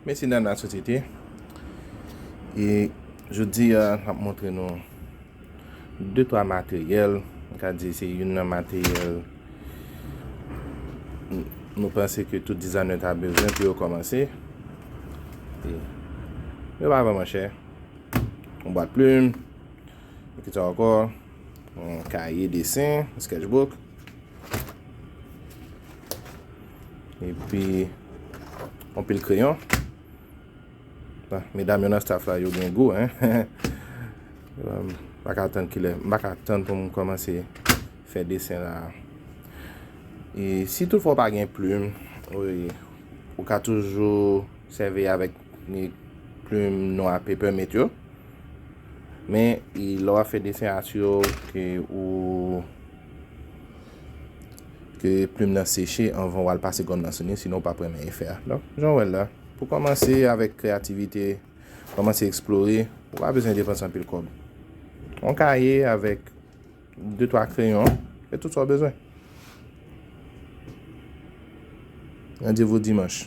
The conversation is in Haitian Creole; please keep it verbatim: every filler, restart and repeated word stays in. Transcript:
Mesye dam la sosyete. E jodi a, m ap montre nou de twa materyèl. M ka di se youn nan materyèl n-, nou panse ke tout dizayner ta bezwen pou yo kòmanse. E yo pa vrèman chè. Yon bwat plim, ki sa ankò? Yon kaye desen, sketchbook. Epi, yon pil kreyon. Bon, medam yo nan staff la, yo gen gou, hein. M pa ka tann kilè, m pa ka tann pou m kòmanse fè desen la. E si toutfwa w pa gen plim, wi, ou ka toujou sèvi avèk ni plim nwa Papermate yo. Men, e lè w ap fè desen, asire w ke ou, ke plim nan seche anvan w al pase gòm nan sou li, sinon w p ap renmen efè a. Donk, jan w wè l la, pou kòmanse avèk kreyativite, kòmanse eksplore, ou pa bezwen depanse anpil kòb. Yon kaye avèk de twa kreyon, e tout sa w bezwen. Randevou dimanch.